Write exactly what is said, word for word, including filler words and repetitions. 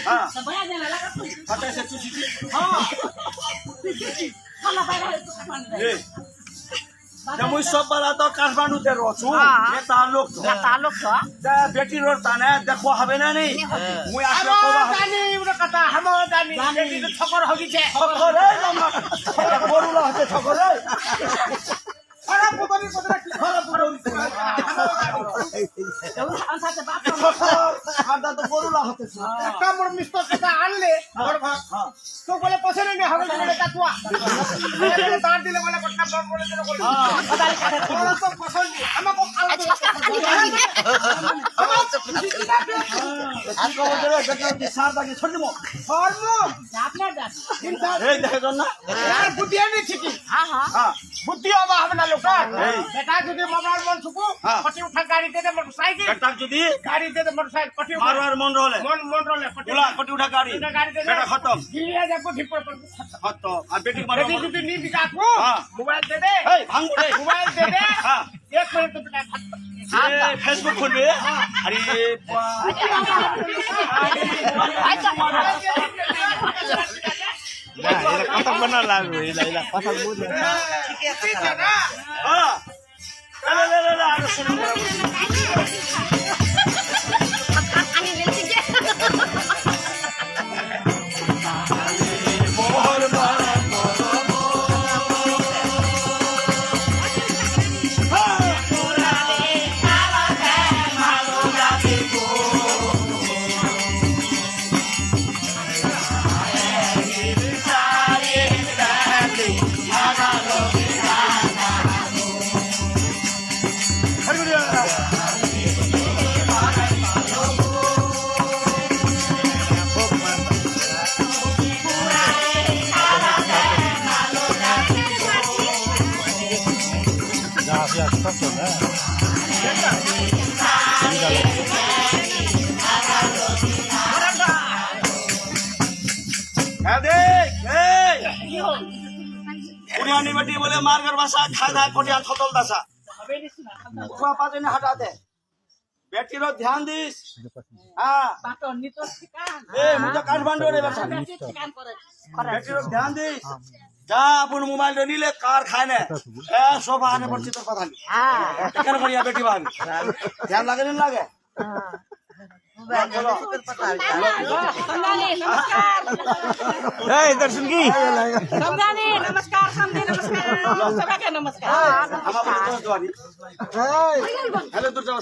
हाँ। हाँ। ए। তে মুই সব বালা তো কাঠমান্ডুতে রচু, हाँ। এতা লোক তো। এতা লোক তো। তে বেটির তানে দেখো হবে না নি? নি হবে। মুই আসলে আমরাও কবা। জানি, ওরা কথা, আমরাও জানি। জানি। বেটি তো ঠকর হগিছে। ঠকর, এই মামা। গরুলা হতে ঠকর, এই। খারাপ পুতনি, পুতনি, খারাপ পুতনি। ঠকর, আর তা তো গরুলা হতে। একটা মোর মিস্ত্রি কথা আনলে, हाँ। বড় ভাগ। हाँ। তো বলে পছন্দ নেই, হবে না, এটা কাতুয়া। তার দিলে বলে, কটা বড় বড় করে বলে। हाँ। ওরা তো পছন্দ নেই, আমাকে খাওয়া আচ্ছা। আমাকে খুশি দিলা। আর কবে ধরে বেটা কি সার দাগে ছড় দিব? ধর্ম। আপনার দাস। এই দেখো না। আর বুদ্ধি আনি ঠিকই। हाँ, हाँ। हाँ। বুদ্ধি অভাব না লোক। এই। বেটা যদি মরার মন সুকু, हाँ। কটি উঠা গাড়ি দে দে মোটরসাইকেল। বেটা যদি গাড়ি দে দে মোটরসাইকেল, কটি উঠা। মারবার মন রলে। মন, মন রলে, কটি উলা, উঠা। কটি উঠা গাড়ি। উঠা গাড়ি দে দে। বেটা খতম। গিলিয়া যাবো, ধিপ করে পড়বো, খতম। খতম। আর বেটি মারো। বেটি যদি নি বিকাশ হো, हाँ। মোবাইল দে দে। এই, ভাঙবো রে। মোবাইল দে দে। हाँ। এক মিনিট তো বেটা খতম। এ, Facebook খুলবে? আরে বাবা। আচ্ছা। না, এরা কথা বলা লাগবে, এরা, এরা কথা বলবে। हाँ। ले, ले, ले, ले, आगे सुनो। এ দে, এই। কুড়িয়ানি বেটি বলে মারগর ভাষা, খায় দায় কটিয়া থতল দাসা। উঠা পাতে না হাটাতে। বেটির ধ্যান দিস। হ্যাঁ। এ, মুই তো কাঠমান্ডু রে বাসা। বেটির ধ্যান দিস। যা, আপন মোবাইল নিলে কার খায় না। এ, সব আনে পড়ছি তোর কথা নেই। হ্যাঁ। কেন করিয়া বেটি ভাবি? ধ্যান লাগে না লাগে? হ্যাঁ। समझाने, नमस्कार। ए, इधर सुन की। समझाने, नमस्कार, समझे, नमस्कार। सबके नमस्कार। আমার বলে তো দুয়ারি। হ্যালো, দূর যাও।